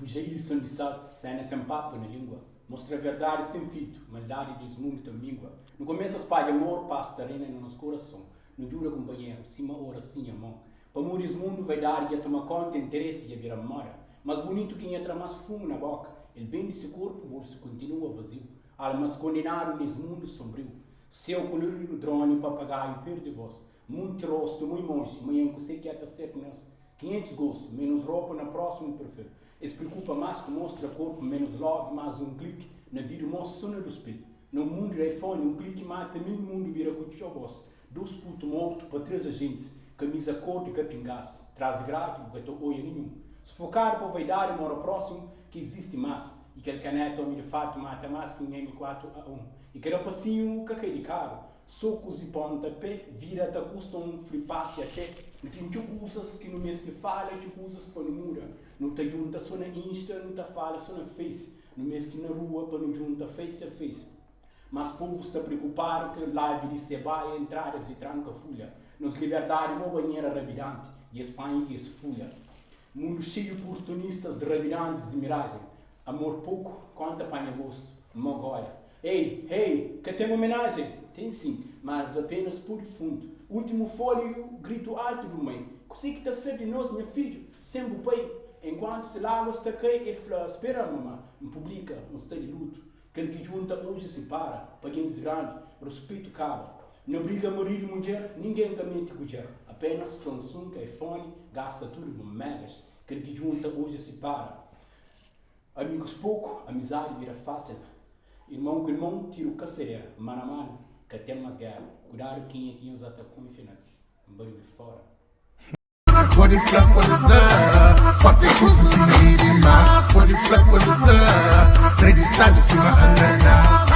Tipo Jailson di Salto, sena sen papa na lingua Mostra verdadi sen filtru, maldadi di es mundu ta mingua Nu kumesa spadja amor, pas ta reina na nos kurason Nu djuda kunpanheru, sima ora sin amon Pamodi es mundu vaidadi dja toma konta Interesi dja bira moda Más bunitu ki nha tra más fumu na boka El bende se korpu, bolsu kontinua vaziu Almas kondenadu nes mundu sonbriu Séu koloridu, droni, papagaiu perde vos Munti rostu, mui monji, manhan kusé ki a ta ser ku nos 500 gostu, menus ropa na prósimu perfil Es prikupa más ku mostra korpu, menus love, más un kliki Na vida mos so na duspil Na un mundu di iPhone, un kliki mata mil Mundu bira ku txeu bos Dos putu mortu pa 3 ajentis Kamiza kor di kapingás Tras di gradi bu ka ta oia ninhun Sufokadu pa vaidadi mora prósimu Ka izisti más I kel kaneta omi di fatu mata más ki un M4A1 I kel rapasinhu ka kai di karu Sokus i ponta pé, vida ta kusta un free passe até Nu ten txeu kuzas ki nu meste fala, txeu kuzas pa nu muda Nu ta djunta so na insta, nu ta fala so na face Nu meste na rua pa nu djunta face a face Mas povu sta preokupadu ke live di Sebah e entradas di tranka fulha Nos liberdadi mo banhera rabidanti dja es panha dja es fulha Mundu xeiu oportunistas rabidantis di mirajen Amor poku, konta panha gostu, mo goia Ei, ei, ka ten omenajen? Ten sin, mas apenas pu difuntu. Ultimu folegu, gritu altu du mai. Kusé ki ta ser di nos, nha fidju, sen bu pai? Enkuantu se laguas ta kai, e fla, Spera, mamá, N publika, N sta di lutu. Kel ki djunta oji sipara, pa gentis grandi, ruspetu kaba. Na briga maridu i mudjer, ningen ka mete kudjer. Apenas Samsung, iPhone, gasta tudu bu megas. Kel ki djunta oji sipara. Amigus poku, amizadi bira fásil. Irmon ku irmon, tiru ka sedera. Manu a manu, ka ten más géra. Kudadu kenha ki nhos ata kunfia na el. N bariu di fóra. Pode fla, pode fla, forti kusa si dimás. Pode fla, pode fla, rei sabi sima ananás.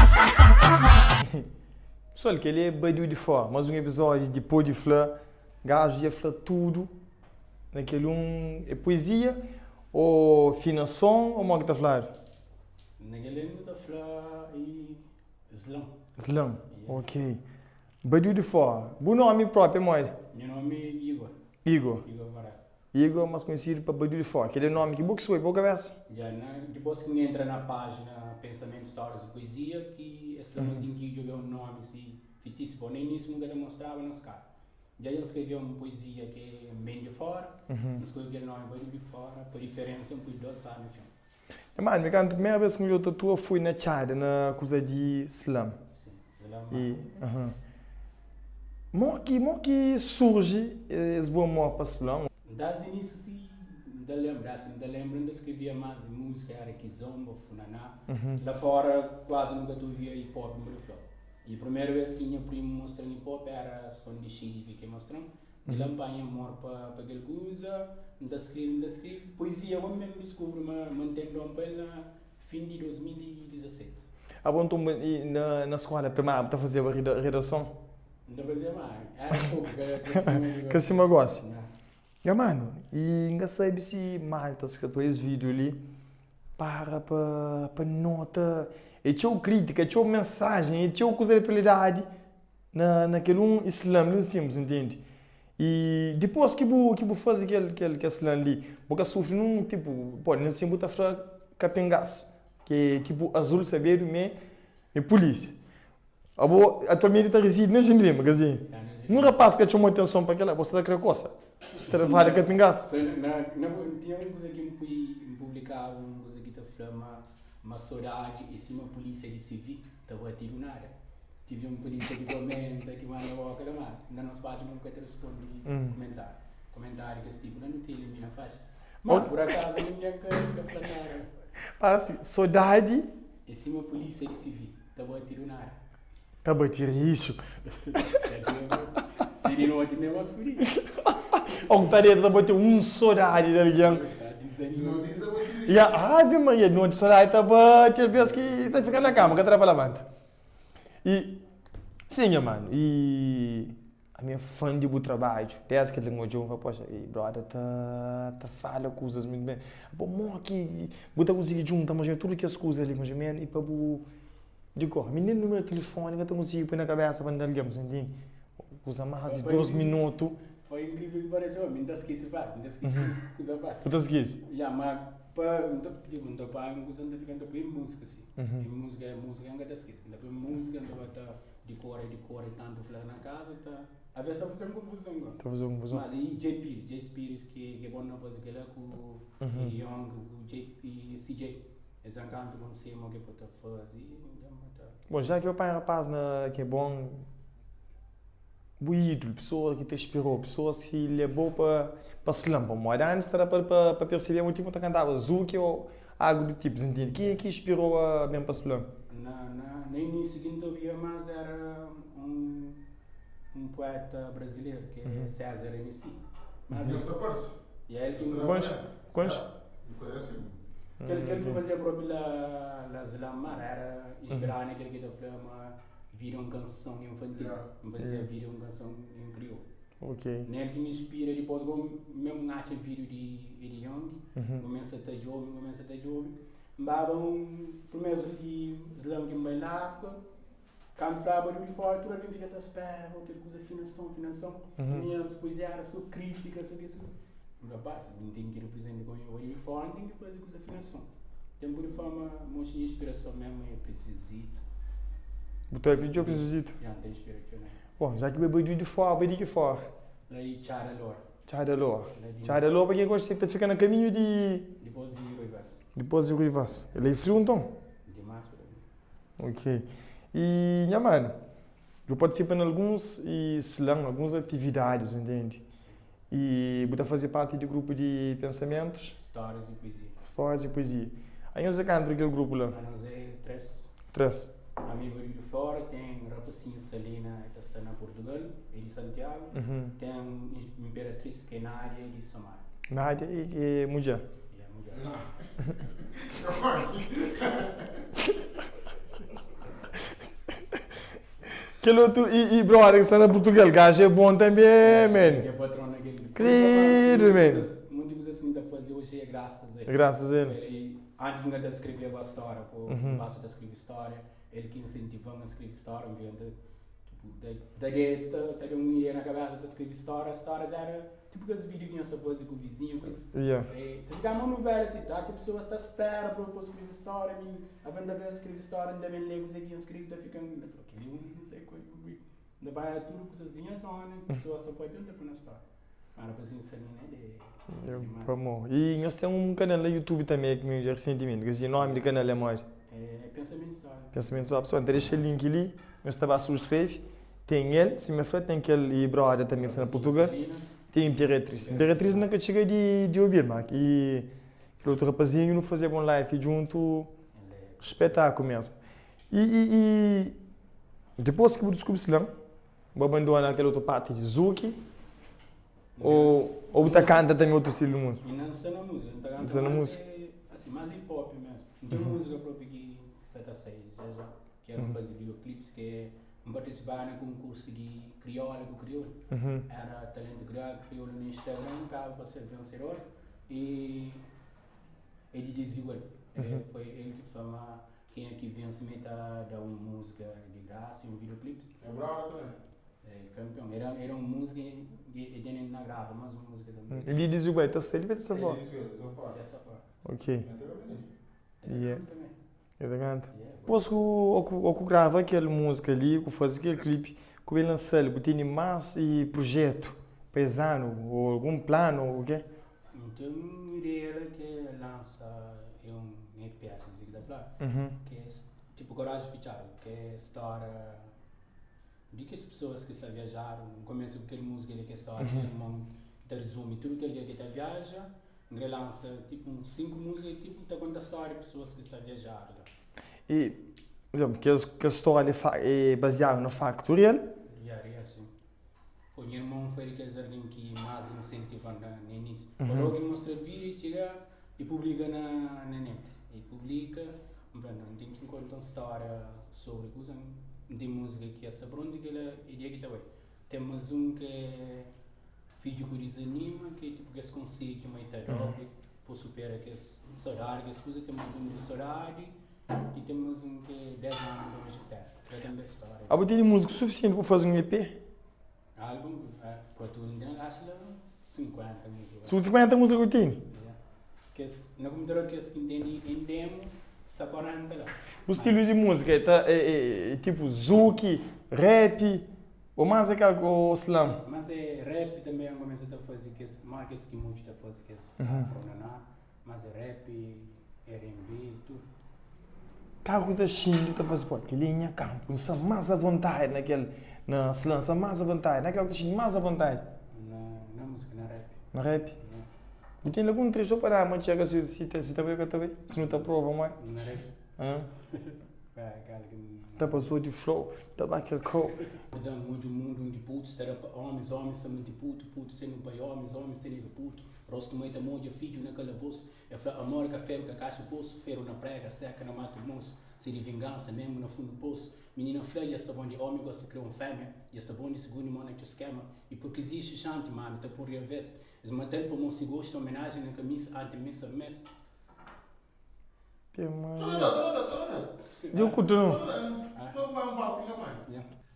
Pessoal, kel-li é Badiu di Fora, más un episódiu di Pode Fla. Gaju dja fla tudu na kel un. É poezia ô finason ô modi ki ta fladu? Na kel un nu ta fla e slam. Slam, ok. Badiu di Fora. Bu nomi propi é modi? Nha nomi é Igor. Igor. Igor Varela. Igor, más konhesidu pa Badiu di Fora. Kel é nomi ki bu ki skodje pa bu kabesa? Dja, na, dipôs ki N entra na pájina Pensamentu, Stórias i Poezia ki es fla ma N ten ki djobe un nomi si fitísiu. Bom, na inísiu N ka ta mostraba nos kara. Dja N skrebe un poezia ki N ben di fora, N skrebe kel nomi Badiu di Fora, pa diferensa N pui dos A na fin. Manu, mi kantu primera bes ki N odja tatua foi na Txada, na kuza di slam. Sim, slam. E, aham. Mo ki, mo ki surji es bu amor pa slam? N ta si nisu si N ta lenbra, si N ta lenbra N ta skrevia mas múzika era kizomba, funaná. La fora kuazi nu ka ta ouvia hip hop, N pode fla. E primeru bes ki nha primu mostra-m hip hop era son di Xilipi ki mostra-m. Di la N panha amor pa pa kel kuza, N ta skrebe, N ta skrebe. Poezia gomi mesmu N diskubri ma ma N ten don pa el na fin di 2017. Abo nton bu na na skola primária bu ta fazeba redason? N ta fazia ma era poku, ka ka sima di Ka gosi. sima gosi. Nau. Nha manu, i N ka sabe si maltas ki sta ta oja es vídiu li para pa pa nota. É txeu krítika, é txeu mensajen, é txeu kuza di atualidadi na na kel un slam li nsin, bu ta ntende? I dipôs ki bu ki bu faze kel kel kel slam li, bu ka sufri nun tipu, pô, li nsin bu ta fla kapingas, ki é tipu azul sabedu ma é pulísia. Abo atualmenti ta residi na Jindima, ka si? Un rapaz ka txoma atenson pa kela, bo sta ta kre kosa. Sta ta fala kapingas. Na, na, tinha un kuza ki N pui, N publikaba un kuza ki ta fla ma, ma sodadi é sima pulísia di CV, ta bati du nada. Tive un pulísia ki komenta, ki manda boka la, ma na nos pájina nu ka ta responde kumentáriu. Kumentáriu kes tipu la nu ta ilimina faxi. Ma pur akazu ningen ka, ka fla nada. Para si, sodadi. É sima pulísia di CV. Ta bati du nada. Ta bati rixu. Si di noti mesmu as pudi. Ou ku ta deta ta bati un sodadi di algen. Ta dizanima. Ya, ave Maria, di noti sodadi ta bati alves ki ta fika na kama, ka ta da pa labanta. I, sim nha manu, i ami é fã di bu trabadju. Desdi kel dia ki N odja-u, N fla, poxa, e broda ta ta fala kuzas mutu ben. Bo mo ki bu ta konsigi djunta mas o menos tudu kes kuza li mas o menos i pa bu di kor. Mi nen numeru di tilifoni N ka ta konsigi poi na kabesa pa N da algen, bu sta ntende? Kuza mas di dos minutu. Pa inkrivel ki parese, mi N ta skese faxi, N ta skese kuza faxi. Bu ta skese? Ya, ma. Pa N ta tipo N ta panha un kuza N ta fika N ta poi múzika si. E múzika é múzika N ka ta skese. N ta poi múzika N ta ba ta dikora e dikora e tantu fla na kaza ta aves ta faze-m konfuzon go. Ta faze-u konfuzon. Mas e Jay Pires, Jay Pires ki ki é bon na faze kila ku Edi Young ku Jay e CJ. Es enkantu ku N sima ke pa ta faze e N ta ba ta. Bon ja ki bu panha rapaz na ki é bon. Bu ídulu, pesoa ki ta inspirou, pesoas ki lebou pa pa slam, pamodi antis ta da pa pa persebe ma tipo ta kantaba zouk ou algu di tipu, ntende? Kenha ki inspirou a ben pa slam? Na na na inísiu ki N ta obia más éra un un pueta brazileru ki é César MC. Mas Nhos ta parse. E el ki Konxe? Konxe? Kel kel ki fazia propi la la slam mar éra inspiradu na kel ki ta fla ma Vida é un kanson infantil. N fazia Vida é un kanson en kriolu. Ok. Nel ki mi inspira dipos go mesmu N atxa vídiu di Edi Young, N kumesa ta djobe, N kumesa ta djobe. N baba un primeru di slam ki N bai la, kantu flaba di fora tudu algen fika ta spera ku kel kuza afinason, afinason. Minhas poezia era so kritika, so kes kuza. N fla, pa, si N ten ki riprizenta ku mi di fora N ten ki faze kuza afinason. Tempu di fama, mosi nha inspirason mesmu é Prinsezito. Bu ta obi txeu Prinsezito? Ya, N ta inspira txeu na el. Bon, já ki bu é badiu di fora, bai di ki fora? La di Txada Lor. Txada Lor. Txada Lor, pa ken konxe, ta fika na kaminhu di. Dipôs di Ruivas. Dipôs di Ruivas. La é friu nton? Dimás pa da. Ok. I nha manu, bu partisipa na alguns slam, alguns atividadis, ntende? I bu ta faze parti di grupu di pensamentus? Stórias i poezia. Stórias i poezia. Anhos é kantu di kel grupu la? Anos é 3. 3. Ami bai di fora, ten rapasinhu Salina ki ta sta na Purtugal, é di Santiagu. Ten Imperatriz ki é Nádia, é di Somar. Nádia é mudjer? É mudjer. Kel otu e brother ki sta na Portugal, gajo é bom tanbe, man. É patron naquele. Credo, man. Muitas coisas que ta faze hoje é graças a ele. Graças a ele. Ele antes nunca ta escreveba história, pô, basta ta escreve história, ele que incentivou-me a escrever história, um dia tipo, da da ta ta da um ideia na cabeça ta escreve história, histórias era Tipo kes vídeo ki nhos ta faze ku vizinhu, coisa. Yeah. É, ta fika uma novela assim, tá? Tipo, pessoas ta espera para eu escrever história, mim, a venda que eu escrever história, ainda bem lê coisa que eu escrevo, tá ficando, tá falando, aquele um, não sei qual, ainda vai tudo coisas de minha zona, pessoas só pode perguntar na história. Mas rapazinho, essa mina é de. Eu, demais. pa amor. E nhos tem um canal na YouTube também que me recentemente, quer dizer, nome do canal é modi? É Pensamento História. Pensamento História. Pessoal, então deixa o link ali, nhos ta ba subscreve. Ten el, sima el fla, ten kel i broda tanbe ki sta na Purtugal, ten Imperatriz. Imperatriz N ka txiga di di obi-l, ma i kel otu rapazinhu nu fazeba un life djuntu, spetaku mesmu. I i i dipôs ki bu diskubri slam, bu abandona kel otu parti di zuki ô ô bu ta kanta tanbe otu stilu di múzika? N sta na múzika, N ta Bu sta kanta na más múzika? é más hip hop mesmu. N ten múzika propi ki sa ta sai já já. Ki éra faze videoclips ki N partisipaba na konkursu di kriola ku kriolu. Éra Talento Kriola ku Kriolu na Instagram, N kaba pa ser vensedor y é di Desigual. El foi el ki fla ma kenha ki vense mi ta da un múzika di grasa y un videoclips. É brava tanbe. É kanpion. Era era un múzika y e tene na grava más un múzika tanbe. El di Desigual ta sta li pa desa fora? É di Desigual, desa fora. Desa fora. Ok. El ta kanta. Yeah. El ta kanta. Dipôs ku ô ku ô ku grava kel múzika li, ku faze kel klipi, ku ben lansa-l, bu tene más i prujétu pa es anu ô algun planu ô kê? N ten un ideia la ki é lansa é un EP asin ki ta fla, ki é tipu Koraji Fitxadu, ki é stória di kes pesoas ki sta viajadu. N kumesa ku kel múzika li ki é stória di kel irmon ki ta rizumi tudu kel dia ki el ta viaja. N kre lansa tipu uns 5 múzika ki tipu ta konta stória di pesoas ki sta viajadu la. I, por izénplu, kes kes stória é baziadu na faktu real? Ya, real, sin. Pô, nha irmon foi di kes algen ki más insentiva-m na na inísiu. Lógu ki N mostra vídiu, el txiga i publika na na net. El publika, N fla, N ten ki konta un stória sobri kuza. N ten múzika ki ya sta prontu, kel-la é dia ki ta bai. Ten más un ki é. Fidju ku dizanima, ki é tipu kes konsedju ki mai ta da-u pa supera kes sodadi, kes kuza. Ten más un di sodadi i ten más un ki é 10 anu lonji di téra. Kila tanbê é stória. Abo tene múzika sufisienti pa faze un EP? Álbum, pa tudu N ten axu la 50 múzika. Su 50 múzika ku tene? Ya. Kes. Na computador kes ki ntende em demo sta 40 la. Bu stilu di múzika é ta é tipo zouk, rap ou más é kal ou slam? Mas é rap também eu começo a fazer kes mais kes ki muitos ta fazer kes afro naná, mas é rap, R&B, tudo. Kal ku ta xinti ta faze pô kel-li é nha kanpu, N sta más avontadi na kel na slam, N sta más avontadi na kel ku ta xinti más avontadi? Na na múzika, na rap. Na rap? Bu ten algun trechu sô pa da ma txeka si si ta si ta bai o ka ta bai? Si nu ta prova moi? Na rap. Hã? Vai, kal ki N. Ta pasou di flow, ta ba kel kou. Dan odju mundu undi putus ta da pa omis, omis ta munti putu, putus tenu pai omis, omis tene ka putu, rostu mai ta modja fidju na kalabôsu. E fla amor ka feru ka kaxa posu, feru na prega, seka na matu mosu, si di vingansa mesmu na fundu posu. Minina fla dja sta bon di omi gosta kre un femia, dja sta bon di sigundi mo na txeu skema. I purki izisti xanti manu ta pun riaves, es matal pamo si gosta omenajen na kamisa anti misa mes. Pe mãe. Dja kuta no.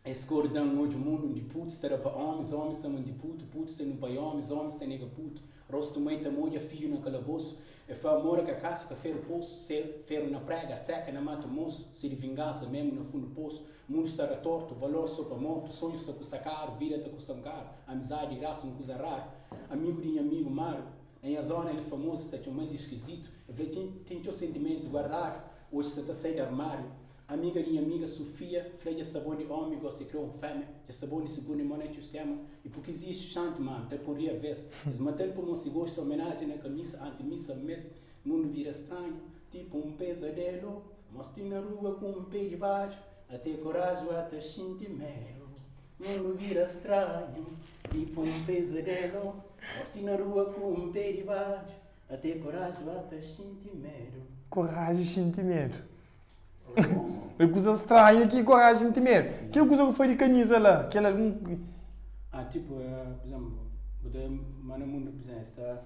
Es kor da-m odju mundu undi putus ta da pa omis, omis ta manti putu, putus ta nu pai omis, omis ta nega putu. Rostu mai ta modja fidju na kalabosu. E fla amor é ka kasu, ka feru posu, ser feru na prega, seka na matu mosu, si di vingansa memu na fundu posu. Mundu sta da tortu, valor so pa mortu, sonhus ta kusta karu, vida ta kusta-m karu, amizadi di grasa un kuza raru. Amigu di nha amigu Máriu, na nha zona el é famozu, ta txoma-l di iskizitu. El fla ten txeu sentimentus guardadu, oji sa ta sai di armáriu. Amiga di nha amiga Sufia fla dja sta bon di omi gosi kre un femia dja sta bon di sigundi mo na txeu skema i purki izisti xanti manu ta pon ria ves es matal pamo si gosta omenajen na kamisa anti misa mes mundu bira stranhu tipo un pezadelo mos ti na rua ku un pe di badju ate koraju ata xinti medu mundu bira stranhu tipo un pezadelo mos ti na rua ku un pe di badju ate koraju ata xinti medu. Koraji xinti medu. É kuza stranhu ki koraji xinti medu. Kel kuza ku foi di kamisa la, kel algun. Ah, tipo, por exemplo, bu ta ma na mundu, por exemplo, sta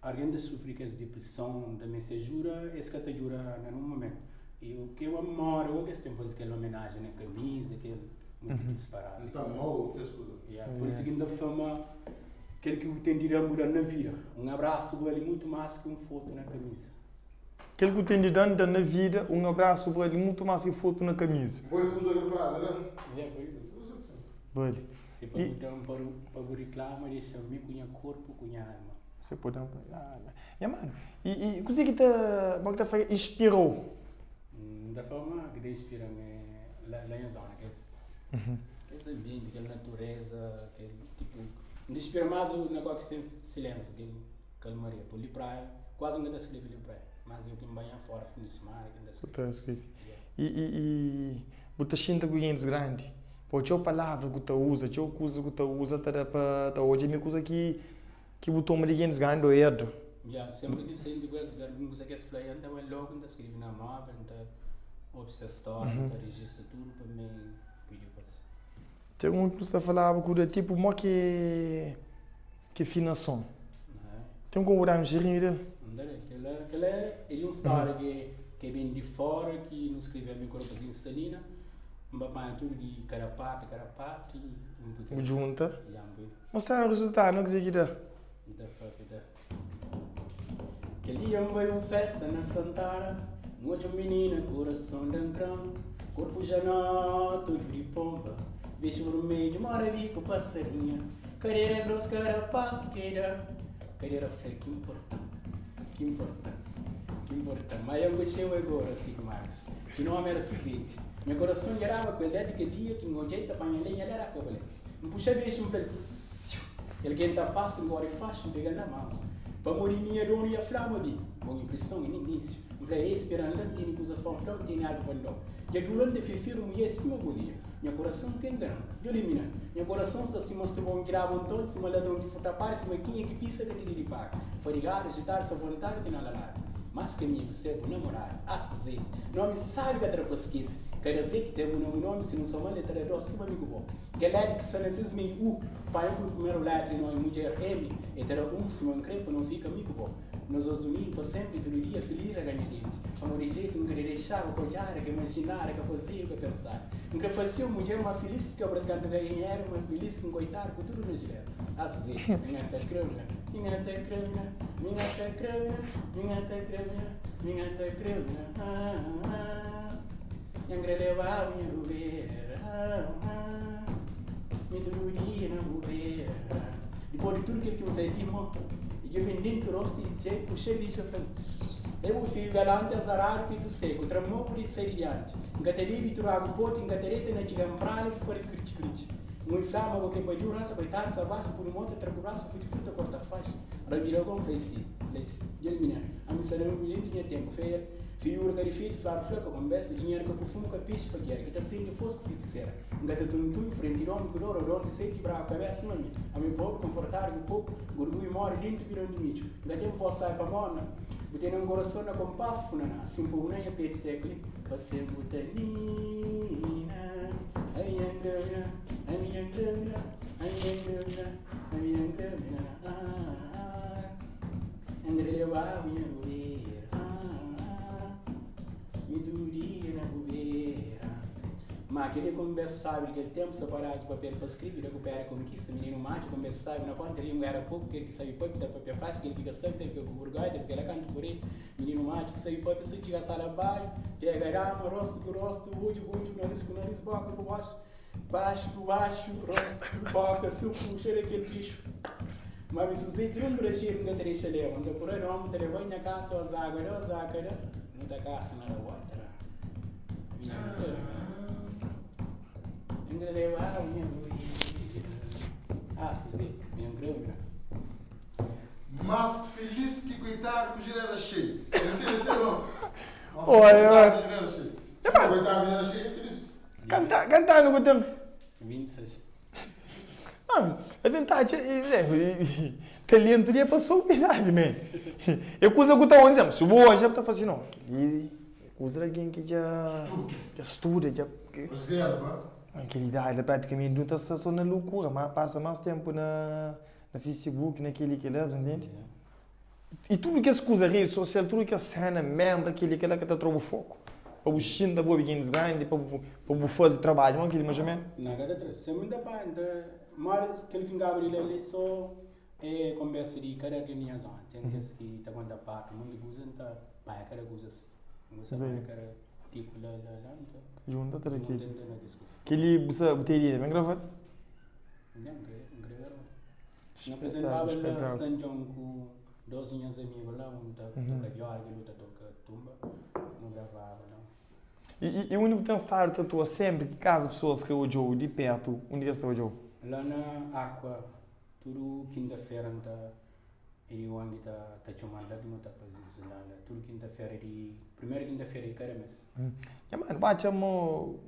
algen ta sufri kes depreson, ta meste ajuda, es ka ta djuda na nun momentu. I o ke amor, o ke es ten faze kel omenajen na kamisa, kel mutu disparadu. Nta mau kes kuza. Yeah, por isu ki N ta fla ma kel ki bu ten di da-m, bu da-m na vida. Un abrasu bali mutu más ki un fotu na kamisa. Kel ku ten di da-m, da-m na vida. Un abrasu bali mutu más ki fotu na kamisa. Bali uza kel frazi la? Yeah, bali. Uza sim. Bali. Se pa bu da-m pa bu riklama, dexa-m mi ku nha korpu ku nha alma. Se pa bu da-m pa. Nha manu, i i kuzê ki ta, mo ki ta fla, inspira-u? N ta fla ma ki ta inspira-m é la la nha zona, kes kes anbienti, kel natureza, kel tipu, N ta inspira más na kau ki ten silensiu, kel. Kalmaria po li praia, kuazi N ka ta skrebe li praia, mas eu ki N banha fora fin di simana ki N ta skrebe. Bu ta skrebe. I, i, i bu ta xinta ku gentis grandi, po txeu palavra ku ta uza, txeu kuza ku ta uza ta da pa ta odja mi kuza ki ki bu toma di gentis grandi ô erdu. Ya, sempri ki N xinti ku es, algun kuza ki es fla, N ta bai logu N ta skrebe na móvel, N ta obi ses stória, N ta rijista tudu pa mi pui dipôs. Ten un ki bu sta falaba ku da tipu mo ki ki finason. Ten como bu da-m xerinhu del? N ta da. Kela, kela é di un stória ki ki ben di fora ki nu skrebe ami ku rapazinhu Salina. N ba panha tudu di kada parti, kada parti i N pui Bu kel. junta. Ya, N pui. Mostra-m rezultadu, no kuzê ki da. N ta fase da. Kel dia N bai un festa na Santana, N odja un minina kurason da-m kran. Korpu janótu, odju di ponba, bexu burmedju, mora biku pasarinha. Kadera gros, kada pasu ke da, kadera fla ki nporta-m, ki nporta-m, ki nporta-m. Ma el goxeu é gora si Markus, si nomi éra Suzeti. Nha korason dja daba ku el désdi kel dia ki N odja-l ta panha lenha el éra kabalé. N puxa bexu N fla-l psiu. El kenta pasu N kóre faxi N pega-l na mansu. Pamodi mi nha donu dja fla-m abi, bo nha prison é n'inisiu. N fla, Ei, spera-m la, N tene kuzas pa N fla-u, N tene algu pa N da-u. Dja dura N ta fifira un mudjer sima Gulia. Nha korason ka ingana-m. Dja limina-m. Nha korason sta sima strubon ki daba un toti, sima ladron ki furta pari, sima kenha ki pisa ka tene di paga. Fadigadu, ajitadu, sa vontadi tene alaladu. Más ki amigu, ser bu namoradu. Ah, Suzete, nomi sabi ka ta da pa skese. Kada ze ki ten bu nomi nomi, si nu soma-l, el ta da dos sima mi ku bo. Kel letra ki sta na ses meiu, U, panha ku primeru letra di nomi mudjer, M, el ta da un sima N kre pa nu fika mi ku bo. Nos os unidu pa senpri tudu dia filis ra ganha denti Pamodi jetu N kre dexaba ka odjada ka imaginada ka fazedu ka pensadu N kre fase un mudjer ma filis ki kabral kantu ka ganha era ma filis ki N koitadu ku tudu na jilera Ah Suzete Mi nga ta kreu nha Mi nga ta kreu nha Mi nga ta kreu nha Mi nga ta kreu nha Mi nga ta kreu nha Ah ah Nha N kre lebabu nha rubera Ah ah Mi tudu dia na bu bera Dipos di tudu kel ki N fla di mo E dja ben dentu rostu i dja puxa bixa fla-m, Ei bu fidju galanti azaradu petu seku, tra mo bu di sai di dianti. N ka ta bebi tudu agu poti, N ka ta deta na txiga nprala ki fari kritxi kritxi. N oi fla ma bo ke badiu rasa koitadu sa baxa pudi mota tra ku brasu futi futi ta korta faxi. Rabida gon fla si, fla si, Djel mininu, ami sa na ubi dentu nha tempu, fla el, Fiura ka difeitu, fladu fla ka konbersa, dinheru ka purfumu ka pexi pa gera, ki ta sende fosku fitisera. N ka ta tuntunhi frenti di omi ku dor, odor di seti braku kabesa sima mi. Ami pobri, konfortadu ku poku, gorgulhu mori dentu bidon di midju. N ka ten vos sai pa morna, bu tene un korason na konpasu funaná. Sin pa bu na nha petu sekli, pa sen bu ta nina. Ami nha ngrabina, ami nha ngrabina, ami nha ngrabina, ami nha ngrabina, ah ah. N kre leba-bu nha rubera, ah ah. Mi tudu dia na bu bera. Ma kel-li konbersu sábi di kel ténpu Saparadu di papel pa skribe Da ku péra konkista Mininu matxu konbersu sábi na konta Língua éra poku Kel ki sabe papia ta papia faxi Kel ki ka sabe ta fika ku burgóia Ta fika la kantu paredi Mininu matxu ki sabe papia So txiga sala badju Pega dama Rostu ku rostu Odju ku odju Naris ku naris Bóka ku bóxa Baxu ku baxu Rostu, bóka Su puxa da kel bixu Ma mi suzetu nun brajeru N ka ta dexa leba N ta pura nomi N ta leba-l nha kasa Ó zágua da, ó záka da Nu ta kasa na da outra N ka leba nha vida Ah, suzetu Mi N krê mira Mas feliz ki koitadu ku ginera xeiu. É si, é si ou não? Mas Oi, feliz oi. koitadu ku ginera xeiu. Si koitadu ku ginera xeiu é feliz. Kanta, kantanu ku ten? 26. Ah, é verdade, é, talento de é só idade, man. É coisa que tá um exemplo, se bu hoje tá fazendo, não, e coisa de alguém que já já estuda, já Reserva. Aquela idade praticamente não tá só na loucura, mas passa mais tempo na na Facebook, naquele que lá, entende? I tudu kes kuza, redi sosial, tudu kes sena, membra, keli, kela ka ta tra bu foku pa bu xinta bu obi gentis grandi, pa bu pa bu fazi trabadju, ma keli mais o menu. Na ka ta tra. Se mi ta pa N ta mora kel ki N kaba di lé li so é konbersa di kada algen di nha zona. Ten kes ki ta konta parti monti kuza, N ta panha kada kuza si. N gosta panha kada tipu la la la N ta Junta ta da junta keli. N ta na kes kuza. Keli bu sa bu ta edita ben grava-l? Nha N kre N kre grava. N apresentaba la San Jon ku dos di nhas amigu la, un ta toka viola, kel otu ta toka tumba, nu gravaba la. I undi bu ten stadu ta atua senpri? Ki kaza pesoas ka odja-u di pertu, undi ki es ta odja-u? La na Akua, tudu kinta-fera N ta, e di Wang ta ta txoma-m la ki nu ta faze zla la, tudu kinta-fera di, primeru kinta-fera di kada mes. Nha manu, ba txama-u.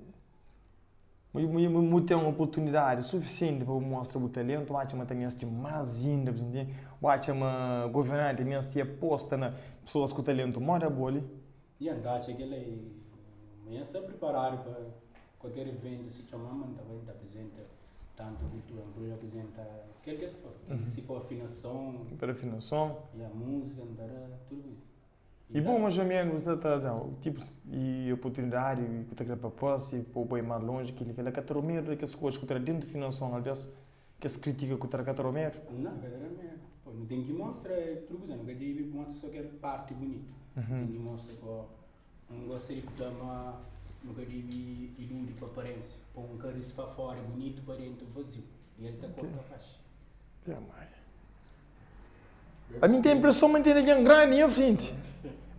Bu ten oportunidadi sufisienti pa bu mostra bu talentu, bu atxa ma ta meste más inda, bu ntende? Bu atxa ma governanti meste aposta na pesoas ku talentu moda bo li? Ya, N ta atxa kel-la i ma N sta priparadu pa kualker iventu, si txoma-m, N ta bai, N ta aprizenta tantu kultura, N pode aprizenta kel ki es for, si for afinason, Ta da afinason. Ya, múzika, N ta da tudu kuza. I bo mas o menus bu sta ta fla tipo i oportunidadi ku ta kre pa fasi pa bu bai mas lonji kili kila ka ta da medu di kes kozas ku ta da dentu finason alves kes kritika ku ta da ka ta da medu? Nau ka ta da medu po nu ten ki mostra tudu kuza nu ka debi mostra so kel parti bunitu nu ten ki mostra po N gosta di fla ma nu ka debi iludi ku aparensia po un karis pa fora é bunitu pa dentu vaziu i el ta korta faxi. Ami ten impreson ma N ten algen grandi nha frenti.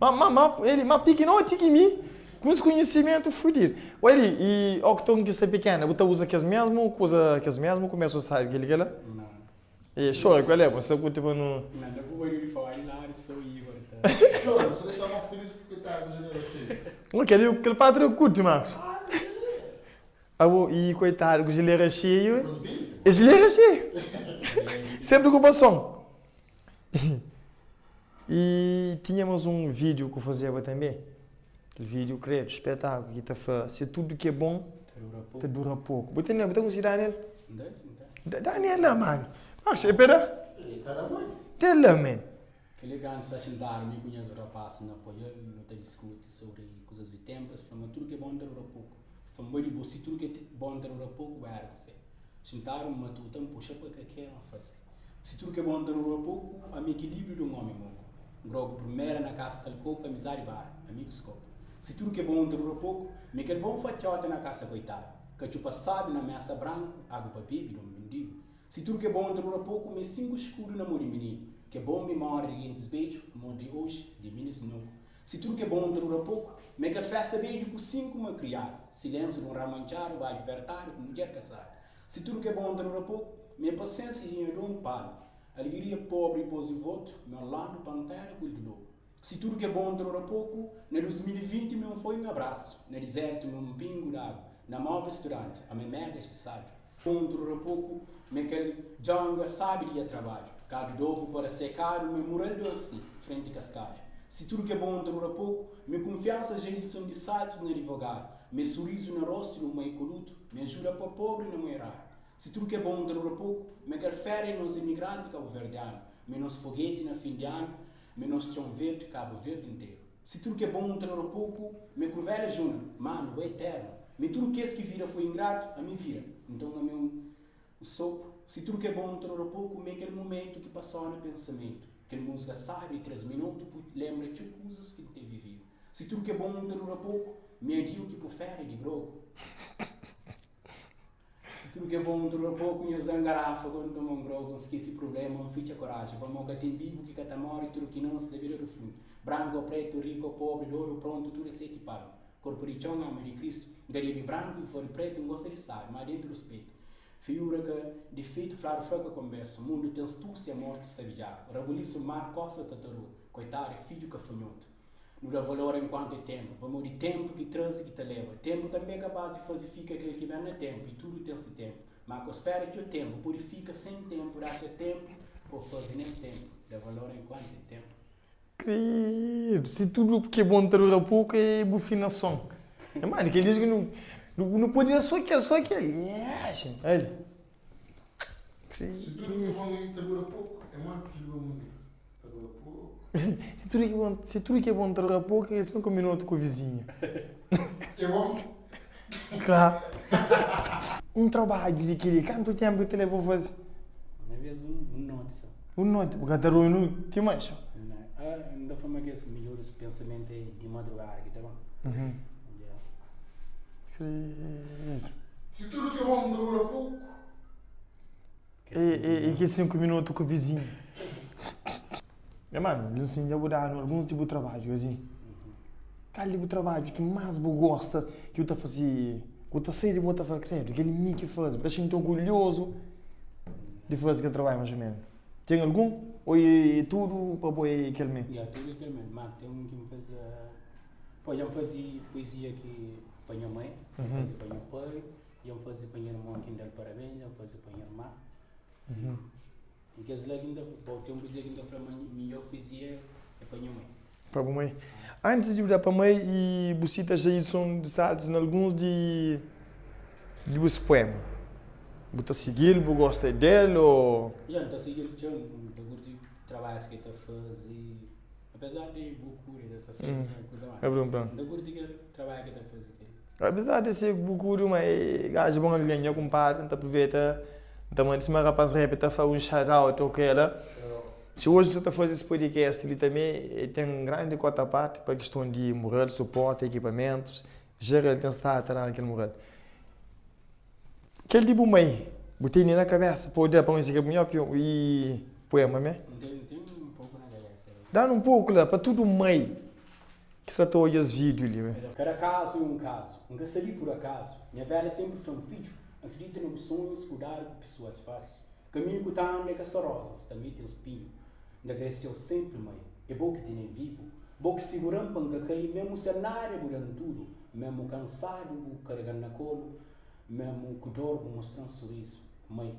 Ma, ma, ma, el ma pikinoti ki mi, ku uns konhisimentu fudidu. Oi li, i o ki ta un ki sta pikena, bu ta uza kes mesmu kuza, kes mesmu kumesu sabi kel-li kel-la? Nau. E xora, kual é? Bu sta kurti pa nu. Nau, da ku barulhu fora la di sou Igor ta. Xora, bu sta dexa mó filis ki koitadu bu janela xeiu. Ô, kel-li, kel patra kurti, Marcos. Abo, i koitadu ku gilera xeiu. E gilera xeiu. Sempre ku bason. I tinha mas un vídiu ku fazeba tanbe. Kel vídiu kredu, spetakulu, ki ta fla se tudu ki é bon ta dura poku. Bu ta bu ta konsigi da nel? Da nel la, manu. Max, e peda? Te la, man. Kel-li kantu sta xintadu mi ku nhas rapás na Poial, nu ta diskuti sobri kuzas di ténpu, es fla ma tudu ki é bon ta dura poku. Fla ma di bo, si tudu ki é bon ta dura poku, ba éra kusé? Xintadu N matuta, N puxa pa ka ke, N fla si, si tudu ki é bon ta dura poku, ami ekilíbriu di un ómi moku. N grogu primera na kasa kal koku, amizadi bara, amigus kopu. Si tudu ki é bon ta dura poku, mi kel bon fatióta na kasa koitadu, katxupa sábi na mésa branku, agu pa bebe di un mendigu. Si tudu ke bon ta dura poku, mi 5 skudu na mo di mininu, ke bon mimória di gentis bedju, amor di oji, di minis nobu. Si tudu ke bon ta dura poku, mi kel festa bedju ku 5 makriadu, silensiu di un ramantxadu, badju pertadu ku mudjer kasadu. Si tudu ke bon ta dura poku, mi é pasiensia di nha donu Palu, alegria pobri dipos di votu, mi Orlandu Pantera ku il di lobu. Si tudu ke bon ta dura poku, na 2020 mi un foi un abrasu, na dizertu mi un pingu d'agu, na móvel studanti, ami mega xisadu. Bon ta dura poku, mi kel djonga sabi di nha trabadju, kadu d'ovu para sekadu, mi mural dosi frenti kaskadju. Si tudu ke bon ta dura poku, mi kunfiansa Jailson di saltus na divogadu, mi surizu na rostu di un mai ku lutu, mi ajuda pa pobri na moi radu. Si tudu ke bon ta dura poku, mi kel féria di nos imigranti kabuverdianu, mi nos fogeti na fin di anu, Mi nos txon verdi, Kabu Verdi interu. Si tudu ke bon ta dura poku, Mi kruvela juna, manu, bo eternu. Mi tudu kes ki vida foi ingratu, ami vira, nton ami un sopu. Si tudu ke bon ta dura poku, Mi kel mumentu ki pasó na pensamentu. Kel musika sabi di 3 minutu pu lembra txeu kuzas ki N ten vividu. Si tudu ke bon ta dura poku, Mi adiu ki pu feri di grogu. Si tudu ke bon dura poku nhos da-m garafa ku N toma un grogu N skese prublema N fitxa koraji Pamo ka ten bibu ki ka ta more Tudu ki nos da bira dufuntu Branku o pretu, riku o pobri Dodu o prontu, tudu é seti palmu Korpu di txon, alma di Kristu N ka debe branku i fori pretu N gosta di sabi, ma dentu ruspetu Fiura ka difeitu, fladu fla ka konbersu Mundu ten stúsia, morti sta bidjaku Rabulisu mar, kosta tataruga Koitadu é fidju kafanhotu. Nu da valor enkuantu é ténpu, pamodi ténpu ki traze ki ta leba. Ténpu tanbê é kapás di faze fika kel ki ben na ténpu, i tudu ten se ténpu. Má ka spera txeu ténpu, pode fika sen ténpu, da-te ténpu pa bu faze nes ténpu. Da valor enkuantu é ténpu. Credo, si tudo ki é bom ta dura pouco é bufinason. É mano, kel disco nu nu pode da só kel, só kel. Yeah, gente. Olha. Si tudo ki é bom ta dura pouco, é modi ki dura mundo ta dura pouco. Si tudo ki bom, si tudo ki é bom ta dura pouco, é 5 minuto ku vizinho. É bom? Claro. Um trabadju di kili, kantu tempu ki ta leba pa fazi? Na vez um noti só. Um noti, bu ka ta durmi ti manxa? Não, ah, N ta fla ma kes midjoris pensamentu é di madrugada ki ta bom. Uhum. Yeah. Credo. Si tudo ki é bom ta dura pouco. E ki 5 minutu ku vizinhu. Nha manu, Linsin dja bu danu alguns di bu trabadju asin. Kal di bu trabadju ki mas bu gosta ki bu ta fasi, bu ta sai di bo ta fla, Credo, kel-li mi ki fazi. Bu ta xinti orgulhozu di fazi kel trabadju mas o menu. Ten algun? Ô e tudu pa bo e kel me? Ya, tudu e kel me. Ma ten un ki N fazi, pô, dja N fazi puezia ki pa nha mai, N fazi pa nha pai. Dja N faze pa nha irmon ki N da-l parabéns, dja N faze pa nha irma. I kes la ki N ta bo ten un puizia ki N ta fla ma midjór puizia é pa nha mai. Pa bu mai. Antis di bu da pa mai i bu sita Jailson dos Santos na alguns di di bus puema. Bu ta sigi-l, bu gosta del o? Ya, N ta sigi-l txeu, N ta kurti trabadjus ki el ta faze. Apesar di bu kuri ta sta sempri na kuza ma N ta kurti kel trabadju ki el ta faze kel. Apesar di ser bu kuri ma e gaju bon algen nha kumpadri N ta aproveita N ta manda sima rapaz rap ta fla un shout out o kela si oji nu sa ta faze es podcast li tanbe e ten grandi kota parti pa kiston di mural suporti ekipamentus jeral ten stadu ta danu kel mural. Kel di bu mai, bu tene na kabesa pa odja pa un si bu nhopi i poema me? N ten, ten un poku na kabesa. Danu un poku la pa tudu mai ki sa ta odja es video li me. Kada kazu é un kazu. N ka sta li pur akazu. Nha velha senpri fla-m, Fidju, akredita na bu sonhus, kudadu ku pesoas falsu. Kaminhu ku ta anda é ka só rozas, tanbê ten spinhu. N ta agradese-u senpri, mai. É bo ki tene-m vivu. Bo ki sigura-m pa N ka kai, mésmu sen nada bu da-m tudu. Mésmu kansadu bu karega-m na kolu. Memu ku dor bu mostra-m surizu Mai,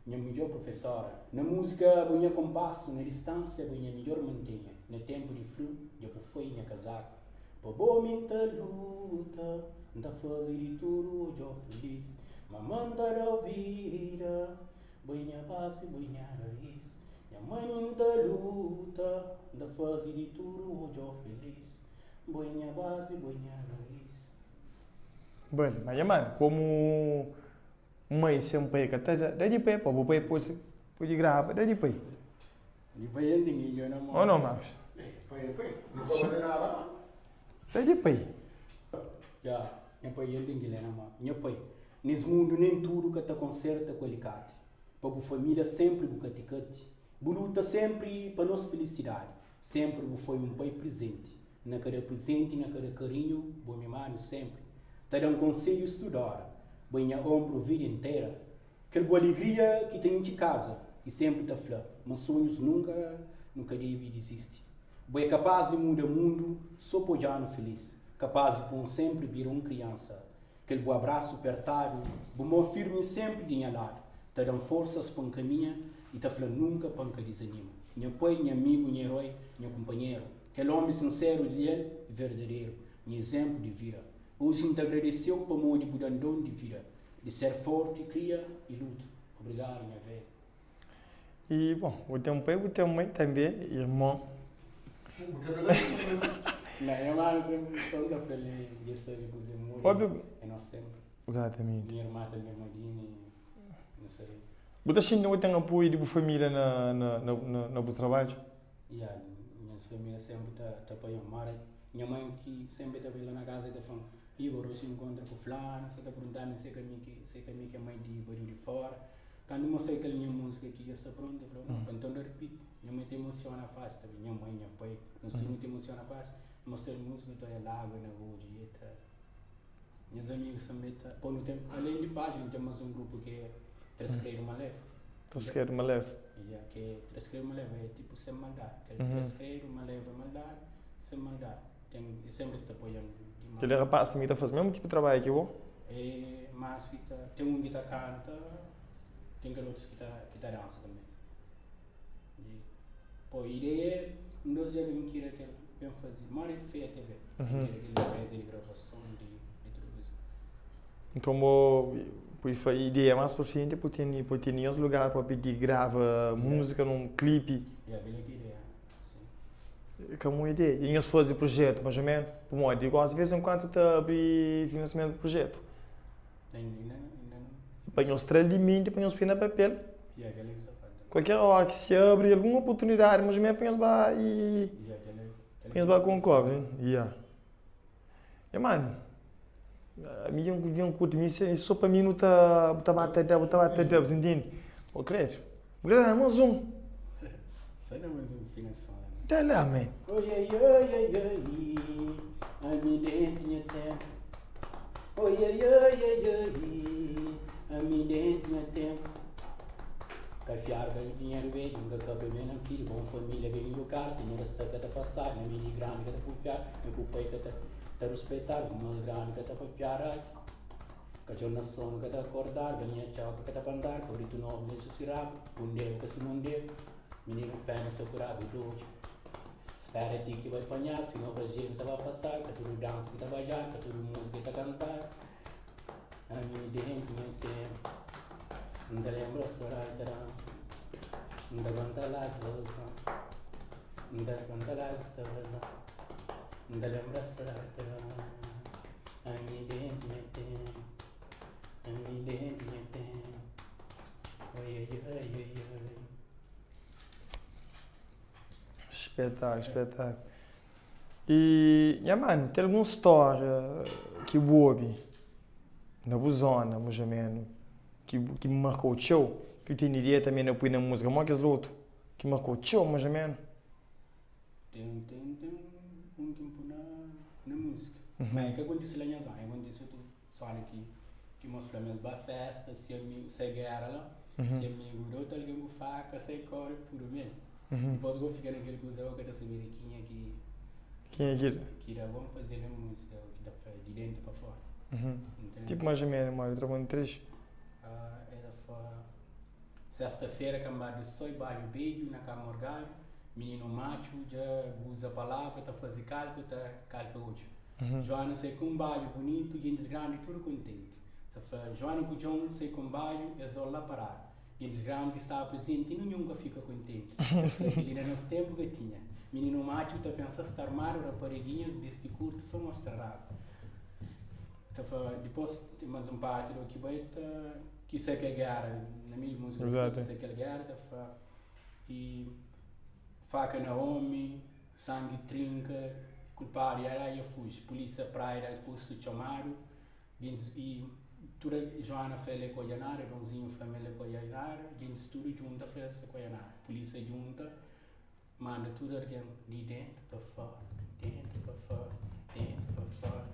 nha midjor prufesora Na múzika bo nha konpasu Na distánsia bo nha midjor mantenha Na ténpu di friu dja bu foi nha kazaku Pa bo mi N ta luta N ta faze di tudu odja-u filis Mama N ta da-u vida Bo é nha basi, bo é nha raís. Nha mãe mi N ta luta N ta faze di tudu odja-u felis Bo é nha bazi, bo é nha raiz. Bali, ma nha mano, komu mãe sen pai ka ta da, da di pai pa bu pai pode pode grava, da di pai. Di pai el ten ki na mão. Ou não, Marcos? Pai é pai, não pode fazer nada não. Da di pai. Ya, nha pai el ten ki lé na mão. Nha pai, nes mundu nem tudu ka ta konserta ku alikati. Pa bu família senpri bu katikati. Bu luta senpri pa nos filisidadi. Senpri bu foi un pai prizenti. Na kada prizenti, na kada karinhu, bu mimadu senpri. Ta da-m konsedjus tudu óra. Bo é nha onbru vida intera. Kel bu alegria ki ta intxi kaza i senpri ta fla ma sonhus nunka nu ka debe dizisti. Bo é kapás di muda mundu so pa odja-nu filís. Kapás di pô-m senpri bira un kriansa. Kel bu abrasu pertadu, bu mô firmi senpri di nha ladu, ta da-m forsas pa N kaminha i ta fla nunka pa N ka dizanima. Nha pai, nha amigu, nha eroi, nha kunpanheru, kel ómi sinseru, lial i verdaderu, nha izénplu di vida. Oji N ta agradese-u pamodi bu da-m don di vida, di ser forti, kria i luta. Obrigadu, nha velhu. I bon, bu ten pai, bu ten mai tanbe, irmon. Não, nha mano sempre só ta fla li, dja sabe kuzê muda, é nós sempre. Exatamente. Minha irmã também, Madine, não sei. Bu ta xinti ma bu ten apoiu di bu família na na na na bu trabadju? Ya, nhas família sempre ta ta apoiam. Mara nha mãe ki sempre ta bai la na casa e ta flam, Igor, oxi nkontra ku flana, sa ta perguntami se ka mi ki se ka mi ki é mãe di badiu di fora. Kandu mostra kel nha múzika ki dja sta prontu, el fla, no, pa nton da ripiti. Nha mai ta emosiona faxi tanbe, nha mai, nha pai, nos tudu nu ta emosiona faxi. N mostra-l múzika, ta oja lágua na odju i el ta. Nhas amigus tanbe ta. Pô, nu ten, alén di pájina, nu ten más un grupu ki é Tres Credo Malevo. Tres Credo Malevo. Ya, ki é Tres Credo Malevo, é tipu sen maldadi. Kel Tres Credo Malevo é maldadi, sen maldadi. Ten, e senpri es ta apoia-m dimás. Kel rapás tanbe ta faze mésmu tipu di trabadju ki bo? É más ki ta, ten un ki ta kanta, ten kel otus ki ta, ki ta dansa tanbe. E, pô, ideia é un dos dia ben kira kel, ben faze, modi ki feia TV, ben kira kel empresa di gravason, di, di tudu kuza. Nton bo pode fa ideia más pa frenti pa tene, pa tene nhos lugar propi di grava múzika nun klipi. Ya, kel-la ki é ideia. Ka un ideia. I nhos faze projetu, mais ou menos? Pamodi gosi, di vez en kuandu, sa ta abri finansiamentu pa projetu. Pa nhos tra-l di menti, pa nhos poi na papel. Kualker ora ki si abri algun oportunidadi, mais ou menos, pa nhos ba i pa nhos ba konkorre. Ya. E manu, ami dja N kurti, mi se so pa mi nu ta, bu ta ba ta da, bu ta ba ta da, bu ta intende? Ô kredu, bu kre da más un? Só da mais un finason la. Da la, man. Oi ai oi ai ai, ami dentu nha tempu. Oi ai oi ai ai, ami dentu nha tempu. Ka fiadu ka dinheru bedju, nunka ka bai ben nansidu, bom familia ben idukadu, sinhora sta ka ta pasadu, na midi grandi ka ta purfiadu, nha ku pai ka ta ta ruspetadu, ku mos grandi ka ta papiadu altu, katxor na sonu ka ta kordadu, galinha txoka ka ta pantadu, kabritu nobu dexa si rabu, pundebu ka si mondebu, mininu femia so ku rabu dodju, spera ti ki bai panhadu, si no brajeru ta ba pasadu, ka tudu dansa ki ta bajadu, ka tudu musika ki ta kantadu. Ami dentu nha tempu N ta lenbra sodadi ta da-m N ta konta lábius ta vaza-m N ta konta lábius ta vaza-m N ta lenbra sodadi ta da-m Ami dentu nha tempu Ami dentu nha tempu Oi oi oi oi oi Espetáculo, espetáculo. I nha manu, ten algun stória ki bu obi na bu zóna, mujamenu, ki ki marka-u txeu, ki bu tene ideia tanbe na pui na múzika, mó kes otu ki marka-u txeu, mujamenu? Ten, ten, ten un ki N pui na na múzika. Ma e ka kontise la nha zóna, e kontise otu zóna ki ki mos fla ma es ba fésta, se amigu, sai géra la, se amigu da otu algen ku faka, sai kóre puru mel. Dipôs bo fika na kel kuza bo ka ta sabe di kenha ki Kenha ki da? Ki da bo faze na múzika o ki ta fla di dentu pa fora. Tipo mais ou menos, modi tra un trechu? Ela fla, Sesta-fera kanbadu di soi, badju bedju na kama orgadu, mininu matxu dja uza palavra ta faze kalku ta kalka odju. Joana sai ku un badju bunitu, gentis grandi tudu kontenti. Ta fla, Joana ku Djon sai ku un badju, es dol la paradu. Gentis grandi ki staba prezenti ninhun ka fika kontenti. Es fla kel-li na nos ténpu ka tinha. Mininu matxu ta pensa sta armadu, rapariguinhas bisti kurtu so mostra rabu. Ta fla dipôs ten más un parti do ki bai ta ki sai kel géra na meiu di múzika ta fla ki sai kel géra ta fla i faka na omi, sangi trinka, kulpadu ya da ya fuji, pulísia praia da postu txomadu. Gentis i tudu Joana fla el é ka odja nada, Donzinhu fla ma el é ka odja nada, gentis tudu djunta fla es ka odja nada. Pulísia djunta, manda tudu algen di dentu pa fora, dentu pa fora, dentu pa fora.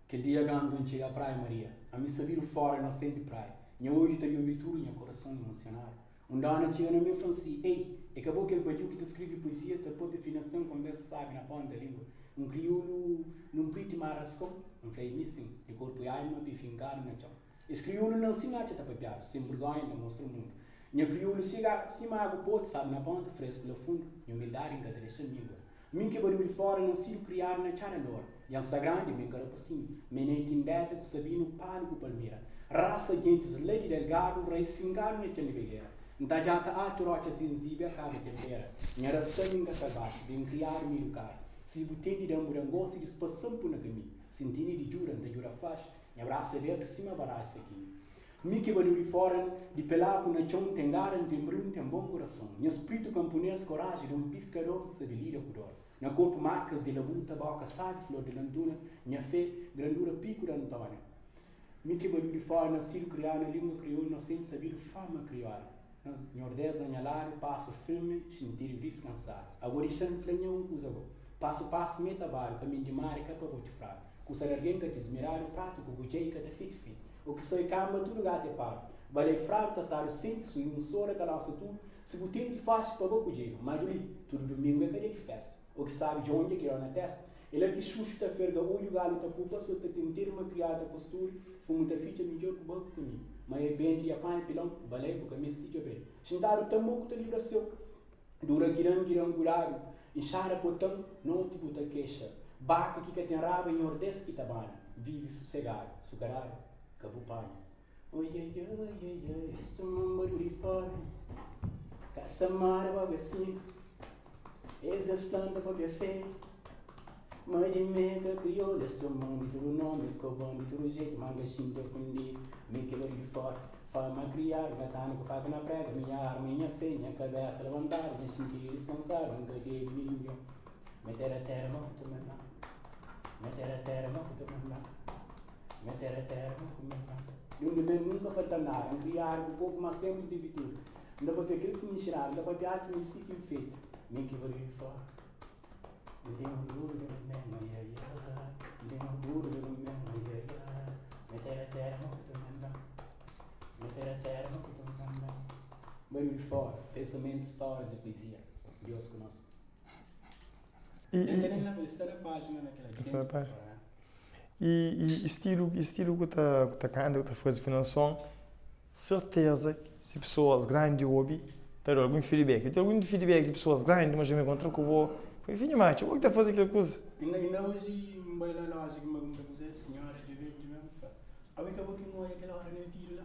Kel dia kantu N txiga Praia Maria, ami sabidu fora inosenti Praia, nha odju ta djobe tudu, nha korason imusionadu. Un dóna txiga na mi fla-m si, Ei, é ka bo kel badiu ki ta skrebe puezia, ta pâpia finason, konbérsu sábi na pónta língua? Un kriolu nunpriti má raskon? N fla, É mi sin, di korpu i alma pi finkadu na txon. Es kriolu nansi N atxa ta papiadu, sen burgónha N ta mostra mundu. Nha kriolu siga sima agu poti, sábi na pónta, frésku la fundu. Nha umildadi N ka ta dexa mingua. Mi ki badiu di fóra, nansidu, kriadu na Txada Lora. Dja N sta grandi, mi N ka rapasinhu. Mi N é Tindeta ku Sabinu, Palu ku Palmira. Rasa gentis la di Delgadu, rais finkadu na txan di Begera. N ta djata altu rotxas di Nzibia, kaba tenpera. Nha rasta mi N ka salvaxi, ben kriadu mi idukadu. Si bu ten di da-m bu da-m gosi, dispasa-m pu na kaminhu. Si N tene di djuda, N ta djuda faxi. Nha brasu abertu sima baraxi sakinhu. Mi ki badiu di fora, di pelapu na txon, ten gara, N ten briu, N ten bon kurason. Nha spritu kanpunês, koraji di un piskador, N sabe lida ku dor. Na korpu markas di labuta, boka sabi, flor di lantuna, nha fé, grandura piku di Antónia. Mi ki badiu di fora, nasidu, kriadu na lingua kriolu, nosenti, sabidu, fama kriola. Na Nhordés na nha ladu, pasu firmi, xintidu diskansadu. Ago dixa-m fla nha un kuza go. Pasu pasu mê ta badu, kaminhu di mar é ka pa boti fradu. Kusa di algen ka dismiradu, pratu ku gudjei ka ta fiti-fiti. O ki sai kamba tudu gatu é paru. Balei fradu ta stadu senti su i un sora ta lansa tudu si bu tenti faxi pa bo kudjedu. Ma di li, tudu dumingu é ka dia di festa. O ki sabi dja ondi é ki dó na testa. É la ki xuxu ta ferga odju galu ta pupa so ta tentedu ma kriadu ta posturi fumu ta fitxa midjor ku ba ku kaminhu. Ma é bentu i apanha pilon balei bu ka mesti djobel. Xintadu ta moku ta libra seu. Dura kidan kidan kudadu Inxada potan noti bu ta kexa Baka ki ka ten raba é Nhordés ki ta bana Vive susegadu sukaradu ka bu panha Oi ai ai ai ai Es toma-m barulhu di fora Kasa mara boga sima Es es fla-m ta papia feia Ma di mi ka kriolu Es txoma-m di tudu nomi Es koba-m di tudu jetu Ma N ka xinti ofundidu Mi ki barulhu di fora Fama kriadu N ka ta anda ku faka na prega Mi nha arma é nha fé Nha kabésa labantadu Nha xintidu diskansadu N ka debe ninhun Mi tera tera ma ku ta manda Mi tera tera ma ku ta manda Mi tera tera ma ku manda Di undi ben nunka falta-m nada N kriadu ku poku ma sénpri N tevi tudu N ta papia kel ki N inxinadu N ta papia altu mi si ki N fetu Mi ki barulhu di fora N ten orgulhu di mi mésmu ia ia N ten orgulhu di mi mésmu ia ia Mi tera tera ma ku ta manda Mi tera tera ma ku ta manda Barulhu di fora, pensamentus, stórias i puezia Deus ku nos. Sta na pájina na kel Sta na pájina. I stilu, i stilu ku ta, ku ta kanta, ku ta faze finason, serteza si pesoas grandi obi, ta da algun feedback. Eu ten algun feedback di pesoas grandi, ma dja mi kontra ku bo, fla, Finha matxa, bo ki ta faze kel kuza. Inda, inda oji N bai la loja ki N bai kunpra kuza, sinhora dja ben, dja ben fla, Abo é ka bo ki N odja kel ora na vídiu la?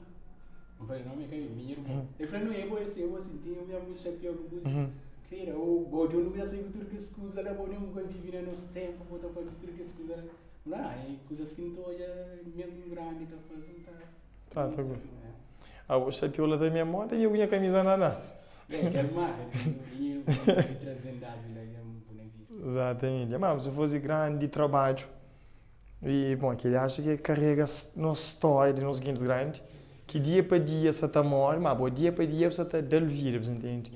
N fla, Não, mi é ka mi, mi nha irmon. El fla, Não, é bo, é si, é bo si, tinha mesmu xapéu ku kuza. Kreda, ô, bo dja nu ka sabe tudu kes kuza la, bo nen bu ka vive na nos ténpu, bo ta pâpia tudu kes kuza la. N fla, Ah, é kuzas ki N ta odja mesmu grandi ta faze, N ta. Tá, ta gosta. Ah, o chapéu lá também é moda e eu minha camisa ananás. É, kel marca, dinheiro que trazendo das lá, é um bonito. Exatamente. Mas você fazer grande trabalho. E, bom, aquele acha que carrega nos história de nos guintes grande, que dia para dia você tá morre, mas bom, dia para dia você tá dando vida, você entende?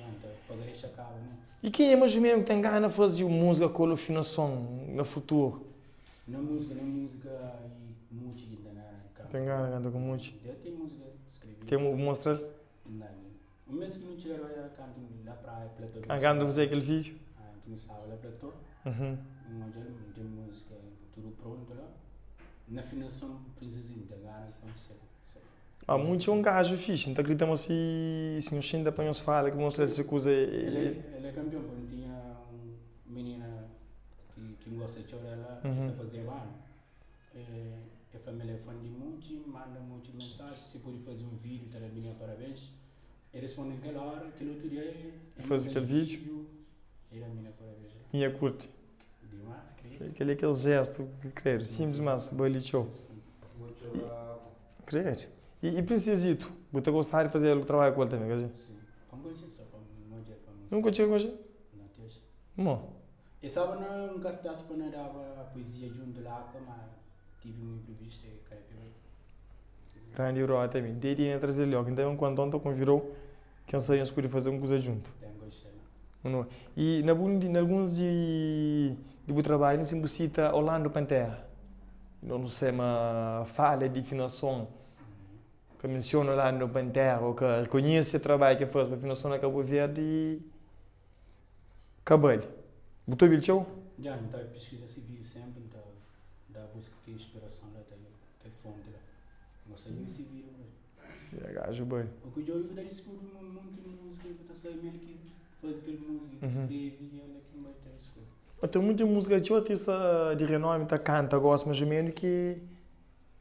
E quem é mais ou menos que tem gana de fazer música com afinação no futuro? Na música, na música e muti ki N ta gana kanta. Ten gana kanta ku muti? Dja ten música skrevidu. Ten bu mostra-l? N Un mês ki nu txiga la kantu la praia platô. Ah, kantu bu faze kel vídiu? Ah, ki nu staba la platô. N odja-l, N ten música tudu prontu la. Na finason prinsizinhu N ten gana konse-l. Ah, muti é un gaju fixi. N ta kridita ma si si nhos xinta pa nhos fala ki mostra se kuza é. El é kanpion, pabia N tinha un minina. Ki N gosta txeu dela, ki sta fazeba anu, e fla ma el é fan di Mucci, manda Mucci mensaji si pode faze un vídiu ta da minina parabens. E responde-m kel óra, kel otu dia e Faze manda kel vídiu. vídiu, e da mina parabéns la. Minha kurti. Dimás, kredu. Kel-li é kel jéstu, kredu, sinplis mas bali txeu. Kredu. I Prinsezito, bu ta gostaba di faze algu trabadju ku el tanbe, ka si? Sin. Pa N konxe-l so, pa N odja-l, pa N. Nunka txega konxe-l? Nau, ti oji. Mo? E staba na un kartás pa na daba poezia djuntu la ka, ma tive un imprevistu e ka da pa e bai. Grandi rota mi. Dei di N traze-l li, oki N ta ben ku Anton ta konvidau, ken sabe nhos pode faze un kuza djuntu. Ten gosta la. Ou no? I na bun di, na alguns di di bu trabadju, si bu sita Orlando Pantera, no nu sai ma fala di finason, ka mensiona Orlando Pantera ou ka rekonhese trabadju ki el faze pa finason na Kabu Verdi, ka bali. Bu ta obi-l txeu? Dja, N ta piskiza si vídiu senpri, N ta da buska ki inspirason la ta kel fonti la. N gosta di obi si vídiu bro. Ya gaju bali. O ku djobi bu ta diskubri un monti múzika i bu ta sabe ma el ki faze kel múzika, ki skrebe i el é ki bai ta diskubri. Ma ten monti múzika txeu artista di renomi ta kanta gosi mas o menu ki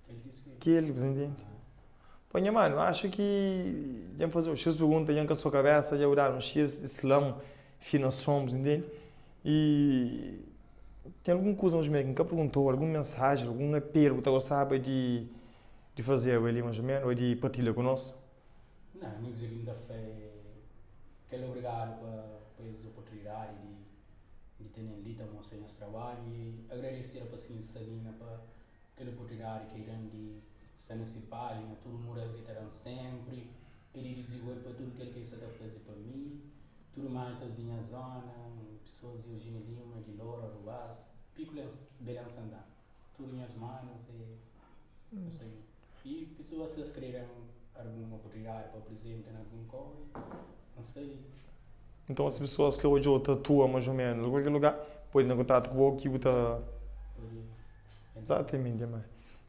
Kel ki skrebe. ki el, bu ta intende? Pô nha manu, axu ki dja N faze-u xis pergunta, dja N ka so kabesa, dja bu da-nu xis islam, finason, bu ta intende? I ten algun kuza mas o menu ki N ka pergunta-u, algun mensajen, algun apelu ki bu ta gostaba di di fazeba li mas o menu, ô di partilha ku nos? Na, mi kuze ki N ta fla é kel obrigadu pa pa es oportunidadi di di tene-m li ta mostra nhas trabadju i agradese rapasinhu Salina pa kel oportunidadi ki el da-m di sta na se pájina, tudu mural ki el ta da-m sénpri i di dizigual pa tudu kel ki el sta ta faze pa mi, tudu maltas di nha zóna, pesoas di Eugênia Lima, di Loura, Rubás, Piku Belén Santana, tudu nhas manos e nu sta li. I pesoas si es krê da-m algun oportunidadi pa aprizenta na algun kau, nu sta li. Nton, si pesoas krê odja-u ta atua más ô ménus na kualker lugar, pode entra na kontatu ku bo ki bu ta. Pode. Exatamente, nha mano.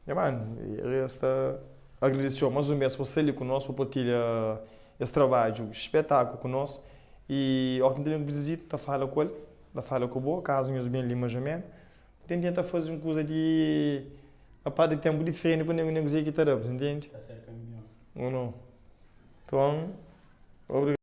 Nha mano, resta agradese-u más un bes pa sta li ku nos, pa partilha es trabadju spetákulu ku nos. I óki N ta ben ku Bizizito, N ta fala ku el, N ta fala ku bo, kazu nhos ben li más ô ménus. N ten tenta faze un kuza di aparte di ténpu diferenti pa nen kuzê ki ta da, bu ta ntende? Ta ser kanpion. Ou nau? Nton, obrigadu.